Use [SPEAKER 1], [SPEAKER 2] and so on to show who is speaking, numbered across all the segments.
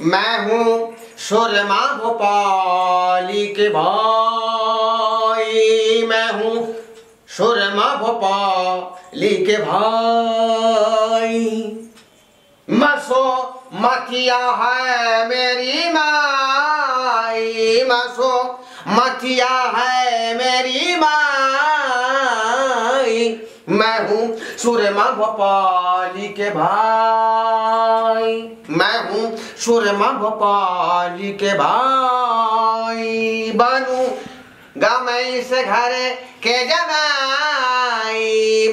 [SPEAKER 1] मैं हूँ सुरमा भोपाली के भाई, मैं हूँ सुरमा भोपाली के भाई। मसो मथिया है मेरी माई, मसो मथिया है मेरी माई। मैं हूँ सुरमा भोपाली के भाई, मैं हूँ सुरमा भोपाली के भाई। बनू गा मैं इस घर के जमाई,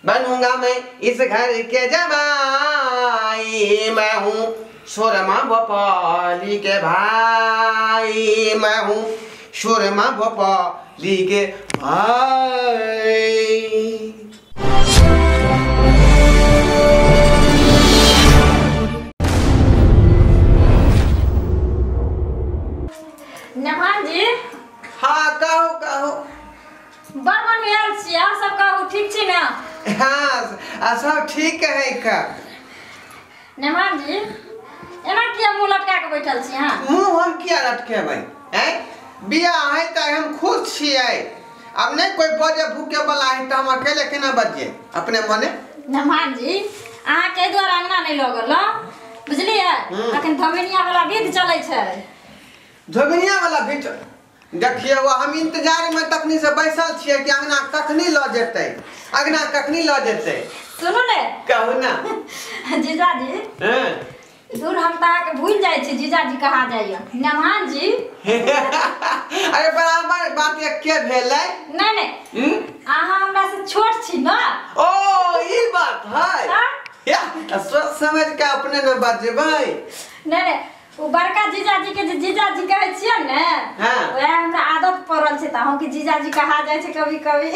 [SPEAKER 1] बनूंगा मैं इस घर के जमाई। मैं हूँ सुरमा भोपाली के भाई, मैं हूँ सुरमा भोपाली के भाई।
[SPEAKER 2] नहान जी।
[SPEAKER 1] हाँ कहो कहो।
[SPEAKER 2] बड़ मन में आयल छी, अहाँ सब कहू ठीक छी ना?
[SPEAKER 1] हाँ सब ठीक है का।
[SPEAKER 2] नहान जी एना किया मुँह लटका के बैठल छी? हाँ
[SPEAKER 1] मुँह हम किया लटकेबै हैं? बियाह है त हम खुश छियै, अब नहीं कोई बजे भूखे वाला है त हम अकेले केना बजिए अपने मने।
[SPEAKER 2] नहान जी अहाँ के द्वारा अंगना नहीं लगल बुझलियै, अखन धोबिनिया वाला विध चलै छै।
[SPEAKER 1] धोबिनिया वाला विध देखिए वो हम इंतजार में तखनी से बैसल छियै कि अंगना कखनी ल जेतै, अंगना कखनी ल जेतै।
[SPEAKER 2] सुनू ने
[SPEAKER 1] कहू ना
[SPEAKER 2] जीजाजी।
[SPEAKER 1] हां
[SPEAKER 2] दूर हम त अहाँके भूल जाइ छी जीजाजी कहाँ जाइए नमहान जी।
[SPEAKER 1] अरे बराबर बात के भेलै।
[SPEAKER 2] नहीं नहीं अहाँ हमरा से छोट छी ना।
[SPEAKER 1] ओ ई बात है या सोच समझ के अपने न बजबै।
[SPEAKER 2] नहीं नहीं वो बड़का जीजाजी के जे जीजाजी कहै छियै ने।
[SPEAKER 1] हाँ।
[SPEAKER 2] वएह हमरा आदत पड़ल छै त अहूँ के जीजाजी कहा जाइ छै कभी कभी।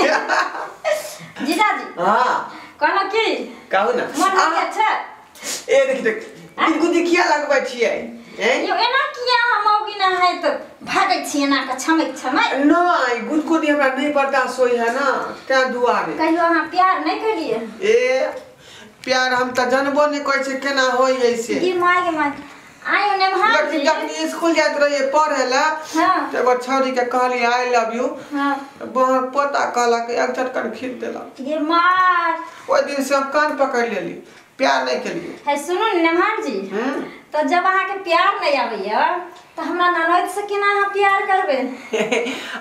[SPEAKER 2] जीजाजी।
[SPEAKER 1] हां
[SPEAKER 2] कहलहुँ की
[SPEAKER 1] कहू ना
[SPEAKER 2] मन होइए छै।
[SPEAKER 1] ए देख देख गुदगुदी किया लगबै छियै?
[SPEAKER 2] यौ एना किया हम मौगी ना है त भागै छी एना के छमक छमक।
[SPEAKER 1] नहीं गुदगुदी हमरा नहीं बर्दाश्त होय है ना तें दुआरे।
[SPEAKER 2] कहियो अहाँ प्यार नहीं करिए?
[SPEAKER 1] ए प्यार हम त जानबो नहीं कहै छै केना होय है से।
[SPEAKER 2] गे my गे my आयो नेमहान जी।
[SPEAKER 1] जखनी स्कूल जाइत रहिए पढ़े ला।
[SPEAKER 2] हां
[SPEAKER 1] त एगो छौरी के कहली I love you.
[SPEAKER 2] हां
[SPEAKER 1] बहुत पोता कहलक एक झटकन खींच देलक।
[SPEAKER 2] गे my
[SPEAKER 1] ओइ दिन से हम कान पकड़ लेली, प्यार नहीं केलिए।
[SPEAKER 2] है सुनू ने नेमहान जी। तो जब अहाँ के प्यार नहीं आबैया त हमरा ननद से केना अहाँ प्यार करबै?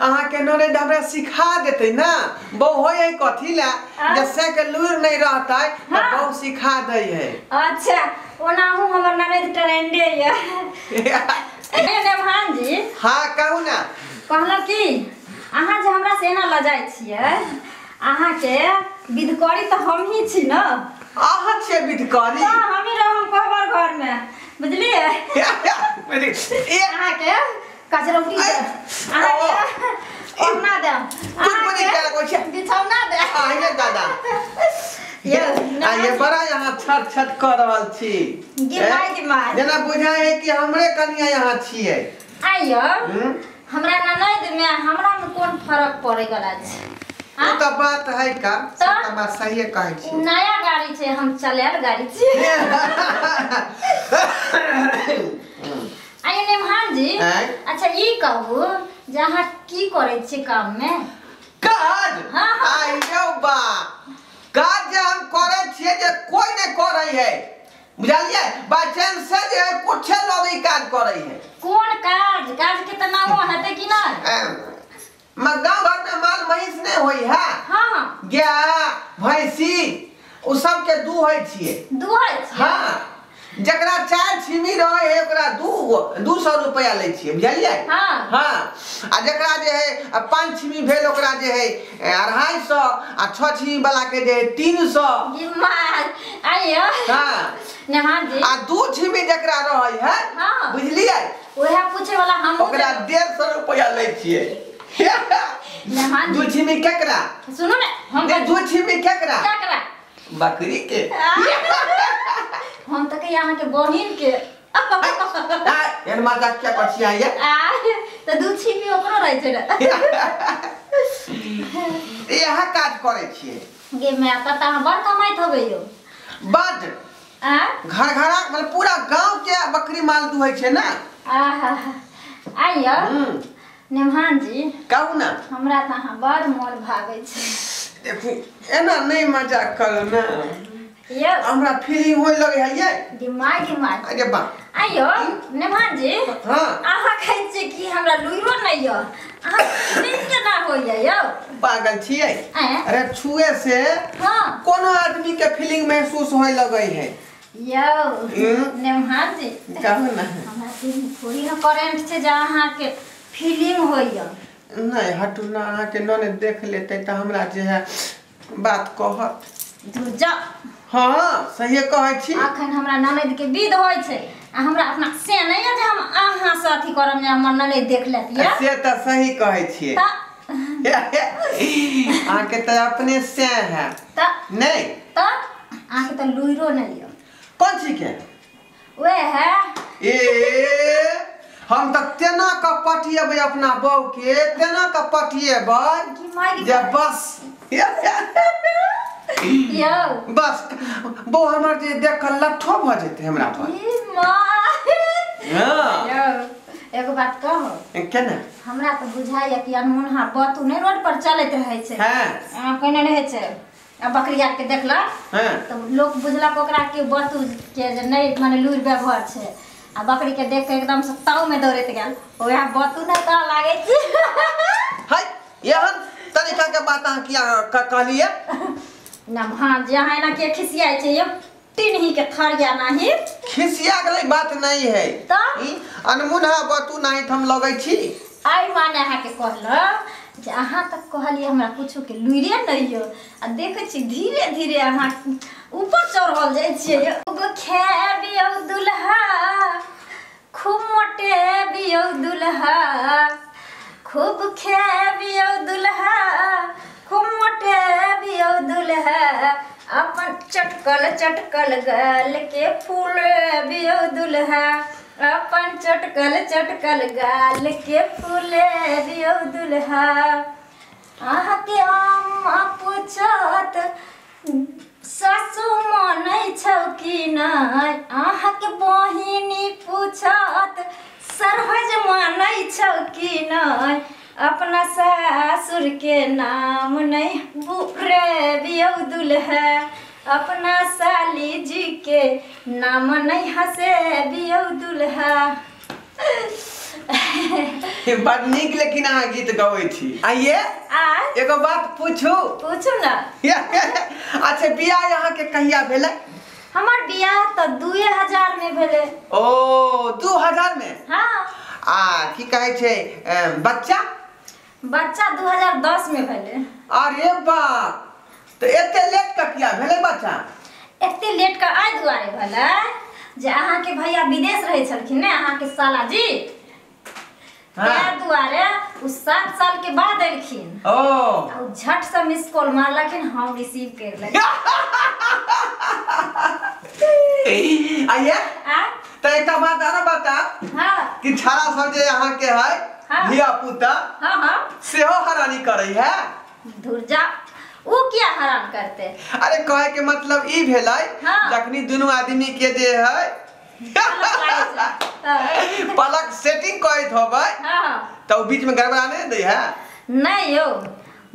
[SPEAKER 1] अहाँ के ननद हमरा सिखा देतै ना, बहु होय है कथी ला जैसे के लूर नहीं रहतै त बहु सिखा दै है।
[SPEAKER 2] अच्छा ओनाहू हमर ननद ट्रेंडे ये। नेमहान जी।
[SPEAKER 1] हां कहू ना।
[SPEAKER 2] कहलहुँ की अहाँ जे हमरा से एना लजाइ छियै, अहाँ के विधकरी त हम ही छी ना।
[SPEAKER 1] अहाँ छियै विधकरी?
[SPEAKER 2] हां हम ही रहम कोहबर घर में बुझलियै। अहाँ के कचरौटी देब, अहाँ के ओढ़ना देब, अहाँ के बिछौना देब।
[SPEAKER 1] आइए दादा ये बड़ा यहाँ छट छट कर रहल छी।
[SPEAKER 2] गे my गे my
[SPEAKER 1] जेना बुझाय है कि हमरे कनिया यहाँ छियै।
[SPEAKER 2] आइयो हमरा ननद में हमरा में कोन फर्क पड़े वाला छै?
[SPEAKER 1] ओ त बात है का, से त बात सही कहै छी।
[SPEAKER 2] नया गाड़ी छै हम चलायल गाड़ी छी। आइयो नेमहान जी। अच्छा ई कहू जे अहाँ की करै छी काम में?
[SPEAKER 1] काज?
[SPEAKER 2] हां
[SPEAKER 1] आइयो बा काज जे हम करै छियै जे कोई नहीं करै है बुझलियै, बाय चांस से जे कुछे लोग ई काज करै है।
[SPEAKER 2] कोन काज? काज के त नामो हेतै कि नै?
[SPEAKER 1] गाँव घर में माल महींस नहीं होई है।
[SPEAKER 2] हां
[SPEAKER 1] गाय भैंसी उ सब के दूहै छियै।
[SPEAKER 2] दूहै छियै?
[SPEAKER 1] हां जकरा 4 छिमी रहे है ओकरा 200 रुपया लै छियै बुझलियै।
[SPEAKER 2] हां
[SPEAKER 1] हां आ जकरा जे है 5 छिमी भेल ओकरा जे है 250 आ 6 छिमी वाला के जे है 300।
[SPEAKER 2] गे my आइयो।
[SPEAKER 1] हां
[SPEAKER 2] नेहान जी
[SPEAKER 1] आ 2 छिमी जकरा रहे है।
[SPEAKER 2] हां
[SPEAKER 1] बुझलियै
[SPEAKER 2] ओहे पूछे वाला हम
[SPEAKER 1] ओकरा 150 रुपया लै छियै।
[SPEAKER 2] नेहान
[SPEAKER 1] 2 छिमी केकरा?
[SPEAKER 2] सुनू ने हम
[SPEAKER 1] 2 छिमी केकरा?
[SPEAKER 2] केकरा?
[SPEAKER 1] बकरी के।
[SPEAKER 2] हम त कहिया अहाँ के बहिन के।
[SPEAKER 1] एहन मजाक किया करै छियै?
[SPEAKER 2] आ त 2 छिमी ओकरो रहै छै ने।
[SPEAKER 1] इएह काज करै छियै।
[SPEAKER 2] गे my त अहाँ बड़ कमाइत होबै यौ।
[SPEAKER 1] बड।
[SPEAKER 2] आ
[SPEAKER 1] घर घरा मतलब पूरा गांव के बकरी माल दुहै छै ना।
[SPEAKER 2] आहा आइयो नेमहान जी
[SPEAKER 1] कहू ना।
[SPEAKER 2] हमरा त अहाँ बड़ मोन भागै छै।
[SPEAKER 1] देखू एना नहीं मजाक करू ना
[SPEAKER 2] यो
[SPEAKER 1] हमरा फीलिंग होय लगे है ये
[SPEAKER 2] दिमाग दिमाग।
[SPEAKER 1] अरे बा
[SPEAKER 2] आइयो नेमहान जी।
[SPEAKER 1] हां
[SPEAKER 2] अहाँ कहै छी कि हमरा लुइरो नहीं यो, अहाँ फीलिंग केना होइया यो?
[SPEAKER 1] पागल छियै। अरे छुए से
[SPEAKER 2] हां
[SPEAKER 1] कोनो आदमी के फीलिंग महसूस होय लगे है
[SPEAKER 2] यो। नेमहान जी
[SPEAKER 1] कहू ना।
[SPEAKER 2] हमरा दिन थोड़ी ना करंट छै जे अहाँ के फीलिंग होइया।
[SPEAKER 1] नहीं हटू ना, अहाँ के नने देख लेते त हमरा जे है बात कहत।
[SPEAKER 2] दूर जा।
[SPEAKER 1] हाँ सही कहै छी।
[SPEAKER 2] अखन हमरा ननद के विध होय छै आ हमरा अपना से नहीं है जे हम अहाँ से अथी करम जे हमर ननद देख लेत या।
[SPEAKER 1] से त सही कहै छियै। अहाँ के त अपने से है
[SPEAKER 2] त
[SPEAKER 1] नहीं
[SPEAKER 2] त अहाँ के त लुइरो नहीं यो।
[SPEAKER 1] कौन चीज के
[SPEAKER 2] वे है?
[SPEAKER 1] ए हम त तेना क पटिएबै अपना बहू के, तेना क पटिएबै जे बस
[SPEAKER 2] यो
[SPEAKER 1] बस बहू हमर जे देख लट्ठो भ जेतै हमरा पर।
[SPEAKER 2] ई मां
[SPEAKER 1] हां
[SPEAKER 2] यो एगो बात कहो
[SPEAKER 1] केना?
[SPEAKER 2] हमरा त बुझाइया कि अनमुनहा बतू नै रोड पर चलैत रहै छै।
[SPEAKER 1] हां
[SPEAKER 2] कोने रहै छै आ बकरिया के देखलक
[SPEAKER 1] हां
[SPEAKER 2] त लोक बुझलक ओकरा के बतू के जे नै माने लूर व्यवहार छै आ बकरी के देख के एकदम से ताव में दौड़ैत गेल ओहा बतू नै त लागै छै।
[SPEAKER 1] हाय एहन तरीका के बात अहाँ किया कहलियै?
[SPEAKER 2] नमहान जे अहाँ एना के खिसियाइ छै यो टिनही के थरिया नाही।
[SPEAKER 1] खिसिया गेलै बात नहीं है
[SPEAKER 2] त
[SPEAKER 1] अनमुनहा बतू नहीं हम लगै छी।
[SPEAKER 2] आई माने अहाँ के कहलक जे अहाँ तक कहलियै हमरा कुछो के लुइरे नहीं यो आ देखै छी धीरे धीरे अहाँ ऊपर चढ़ल जाइ छियै। एगो खेबियौ दुल्हा खूब मोटेबियौ दुल्हा, खूब खेबियौ दुल्हा खूब मोटेबियौ दुल्हा, अपन चटकल चटकल गाल के फूलेबियौ दुल्हा, अपन चटकल चटकल गाल के फूलेबियौ दुल्हा। अहाँ के अम्मा पूछत सासु मानै छौ कि नहि, अहाँ के बहिनी पूछत सरहज मानै छौ कि नहि, अपना सासुर के नाम नहीं बुरेबियौ दुल्हा, अपना साली जी के नाम नहीं हसेबियौ दुल्हा।
[SPEAKER 1] बड़ नीक लेकिन अहाँ गीत गबै छी। आइए एगो बात पूछू?
[SPEAKER 2] पूछू ना।
[SPEAKER 1] अच्छा बियाह अहाँ के कहिया भेलै?
[SPEAKER 2] हमर बियाह त 2000 में भेलै।
[SPEAKER 1] ओ 2000 में?
[SPEAKER 2] हाँ।
[SPEAKER 1] आ की कहै छै बच्चा?
[SPEAKER 2] बच्चा 2010 में भेलै।
[SPEAKER 1] अरे बाप, त एते लेट क किया भेलै बच्चा?
[SPEAKER 2] एते लेट क आइ दुआरे भेलै जे अहाँ के भैया विदेश रहै छलखिन ने, अहाँ के साला जी, ताहि दुआरे उ 7 साल के बाद एलखिन।
[SPEAKER 1] ओ
[SPEAKER 2] आ उ झट से मिस कॉल मारलखिन, हम रिसीव कर लेलियै।
[SPEAKER 1] आइए
[SPEAKER 2] आ
[SPEAKER 1] त एकटा बात आरो बता।
[SPEAKER 2] हां
[SPEAKER 1] कि छाड़ा सब जे अहाँ के है धिया पुता,
[SPEAKER 2] हां हां
[SPEAKER 1] सेहो हरानी करै है?
[SPEAKER 2] धुर जा, उ किया हरान करते?
[SPEAKER 1] अरे कहे के मतलब ई भेलै जखनी दुनू आदमी के जे है पलक सेटिंग करैत होबै त उ बीच में गड़बड़ा नहीं दै है?
[SPEAKER 2] नहीं यौ,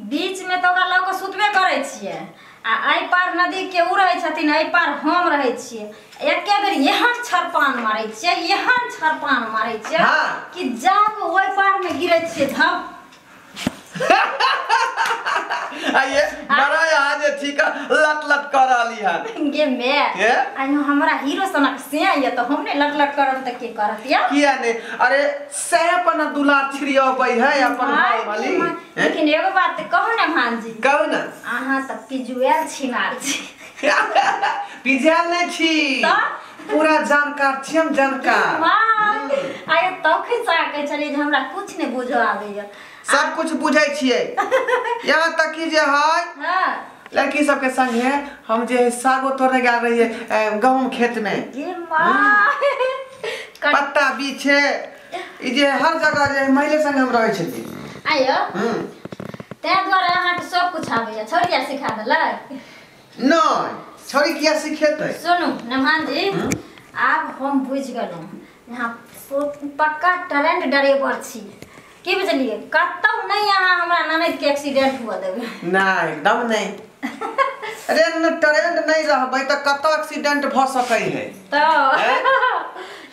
[SPEAKER 2] बीच में त ओकरा लऽ के सुतबे करै छियै आ एहि पार नदी के उ रहै छथिन, एहि पार हम रहै छियै। एके बेर एहन छरपान मारै छियै, एहन छरपान मारै छियै कि जाके ओहि पार में गिरै छियै धप।
[SPEAKER 1] आइए बड़ा यहाँ जे ठीक लट लट कर रहली हन
[SPEAKER 2] गे मे। आइनो हमरा हीरो सनक से आइए त हम ने लट लट करब त के करत या?
[SPEAKER 1] किया ने? अरे सह अपन दुलार छिड़ियाबै है अपन घर वाली।
[SPEAKER 2] लेकिन एगो बात कहू ने भांजी।
[SPEAKER 1] कहू ना।
[SPEAKER 2] अहाँ त पिजुएल छिनार छी।
[SPEAKER 1] पिजुएल नै छी
[SPEAKER 2] त
[SPEAKER 1] पूरा जानकार छी हम, जानकार।
[SPEAKER 2] वाह, आय तखै चाकै छलियै जे हमरा कुछ नै बुझो आबैया।
[SPEAKER 1] सब कुछ बुझै छियै। यहाँ तक कि जे है
[SPEAKER 2] हां
[SPEAKER 1] लड़की सबके संगे हम जे सागो तोड़ने गेल रहिए गहूम खेत में,
[SPEAKER 2] गे मां
[SPEAKER 1] पत्ता बीछे ई जे हर जगह जे महिला संगे हम रहै छली।
[SPEAKER 2] आयो तै दुआरे अहाँ के सब कुछ आबैया, छोड़िया सिखा देलक?
[SPEAKER 1] नहीं छोरी किया सिखेतै।
[SPEAKER 2] सुनू नमहान जी, आब हम बुझि गेलहुँ यहाँ पक्का टैलेंट ड्राइवर छी, की बुझलिए? कतौ नहीं अहाँ हमरा ननद के एक्सीडेंट हुआ देबै।
[SPEAKER 1] नहीं एकदम नहीं। अरे न ट्रेंड नहीं रहबै त कतौ एक्सीडेंट भ सकै है।
[SPEAKER 2] तो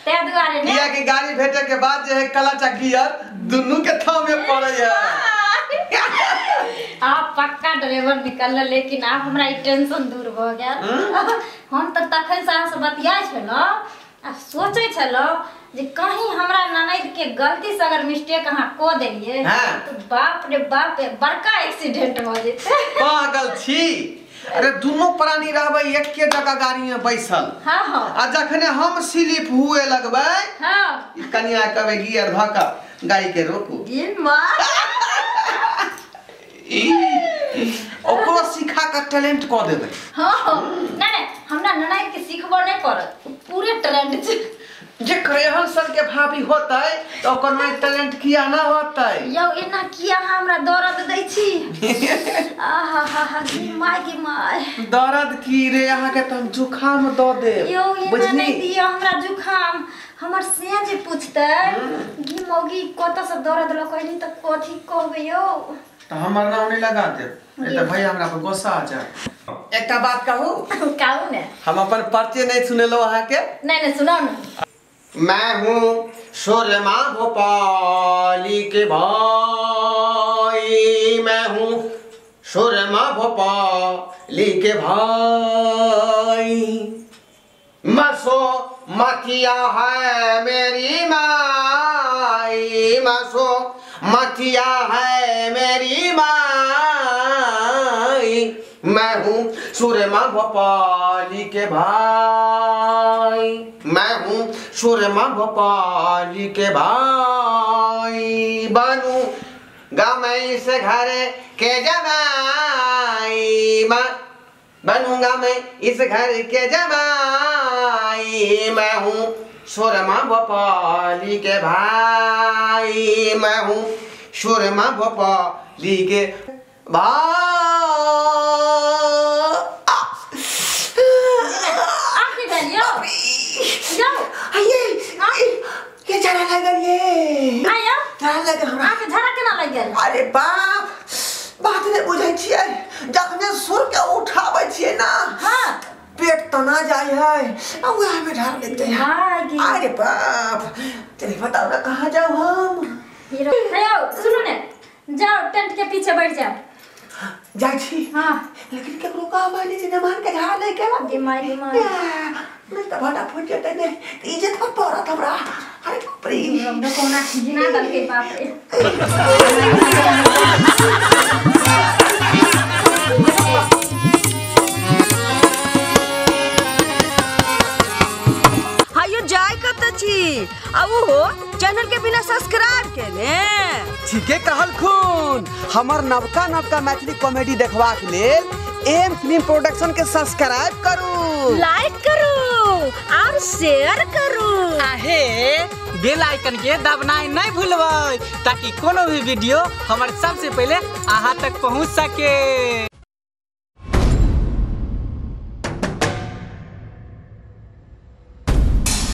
[SPEAKER 2] ते दुआरे ने
[SPEAKER 1] किया कि गाड़ी भेटे के बाद जे है क्लच आ गियर दुनू के थामे पड़ै है।
[SPEAKER 2] आप पक्का ड्राइवर निकल, लेकिन आप हमरा ई टेंशन दूर भ गेल। हम त तखन से अहाँ से बतियाइ छलहुँ आ सोचै छलहुँ जे कहीं हमरा ननद के गलती से अगर मिस्टेक अहाँ कऽ देलिए तो बाप रे बाप बड़का एक्सीडेंट हो जेतै।
[SPEAKER 1] पागल छी। अरे दोनों प्राणी रहबै एके जगह गाड़ी में बैसल।
[SPEAKER 2] हाँ हाँ।
[SPEAKER 1] आ जखने हम स्लिप हुए लगबै,
[SPEAKER 2] हाँ,
[SPEAKER 1] कनिया कहबै गियर धऽ कऽ गाड़ी के रोकू। ओकरो सिखा कऽ टैलेंट कऽ देबै।
[SPEAKER 2] हाँ हाँ। नहीं नहीं, हमरा ननद के सिखबो नहीं पड़त, पूरे टैलेंट छै।
[SPEAKER 1] जेकर एहन सन के भाभी होतै त ओकर में टैलेंट किया ना होतै।
[SPEAKER 2] यौ एना किया अहाँ हमरा दर्द दै छी? आहा हा हा, my गे my.
[SPEAKER 1] दर्द की रे, अहाँ के त हम जुखाम द देब।
[SPEAKER 2] यौ एना नहीं दियौ हमरा जुखाम। हमर से जे पूछतै गी मौगी कत से दर्द लकैली त कथी कहबै यौ?
[SPEAKER 1] त हमर नाम नहीं लगा देब, नहीं त भैया हमरा पर गुस्सा आ जाए। एकटा बात कहू?
[SPEAKER 2] कहू ने।
[SPEAKER 1] हम अपन परिचय नहीं सुनेलहुँ अहाँ के।
[SPEAKER 2] नहीं नहीं सुनाउ ने।
[SPEAKER 1] मैं हूँ सुरमा भोपाली के भाई, मैं हूँ सुरमा भोपाली के भाई, मसो मथिया है मेरी माई, मसो मथिया है मेरी माई, मैं हूँ सुरमा भोपाली के भाई, मैं हूँ सुरमा भोपाली के भाई, बनू मैं इस घर के जमाई, बनूंगा मैं इस घर के जमाई, मैं हूँ सुरमा भोपाली के भाई, मैं हूँ सुरमा भोपाली के भाई। ये झाड़ा लगल, ये झाड़ा लगल हमरा।
[SPEAKER 2] झाड़ा केना लागि गेल?
[SPEAKER 1] अरे बाप, बात नहीं बुझै छियै। जखने सुर के उठाबै छियै ना,
[SPEAKER 2] हाँ,
[SPEAKER 1] पेट तना जाय है आ वएह में झाड़ लग जाय है। अरे बाप, चलिए बताओ ना कहाँ जाऊ हम?
[SPEAKER 2] हीरो सुनू ने, जाओ टेंट के पीछे बैठ जाओ।
[SPEAKER 1] जाइ छी।
[SPEAKER 2] हाँ।
[SPEAKER 1] लेकिन केकरो कहबै नहीं जे मान के झाड़ ले के
[SPEAKER 2] गे my गे my.
[SPEAKER 1] नहीं त भटा फुट जेतै ने, इज्जत पर पड़त हमरा। अरे बाप रे,
[SPEAKER 2] हमरा कोना घिना देलकै बाप रे।
[SPEAKER 3] हायो जाय कत छी आ उहो चैनल के बिना सब्सक्राइब केने?
[SPEAKER 1] ठीके कहल खून। हमर नवका नवका मैथिली कॉमेडी देखबाक लेल एम फिल्म प्रोडक्शन के सब्सक्राइब करू,
[SPEAKER 3] लाइक करू और शेयर करू।
[SPEAKER 4] आहे बेल आइकन के दबनाई नहीं भूलबै ताकि कोनो भी वीडियो हमर सबसे पहले अहाँ तक पहुँच सके।